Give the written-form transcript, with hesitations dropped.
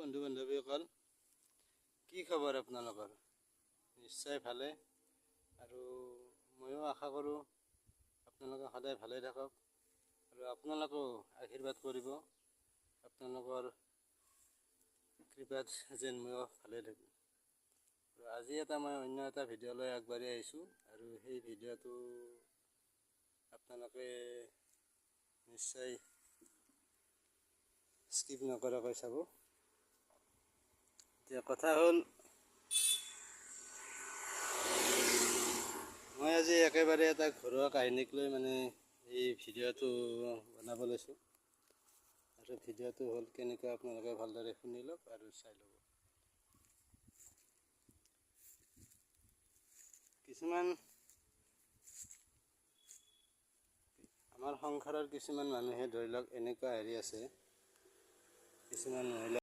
বন্ধু বান্ধৱীসকল, কি খবৰ আপোনালোকৰ? নিশ্চয় ভালে, আৰু ময়ো আশা কৰোঁ আপোনালোকে সদায় ভালে থাকক আৰু আপোনালোকেও আশীৰ্বাদ কৰিব, আপোনালোকৰ কৃপাত যেন ময়ো ভালে থাকোঁ। আৰু আজি এটা মই অন্য এটা ভিডিঅ' লৈ আগবাঢ়ি আহিছোঁ, আৰু সেই ভিডিঅ'টো আপোনালোকে নিশ্চয় স্কিপ নকৰাকৈ চাব। এতিয়া কথা হ'ল, মই আজি একেবাৰে এটা ঘৰুৱা কাহিনীক লৈ মানে এই ভিডিঅ'টো বনাব লৈছোঁ। আৰু ভিডিঅ'টো হ'ল কেনেকুৱা আপোনালোকে ভালদৰে শুনি লওক আৰু চাই ল'ব। কিছুমান আমাৰ সংসাৰৰ কিছুমান মানুহে ধৰি লওক এনেকুৱা হেৰি আছে, কিছুমান মহিলা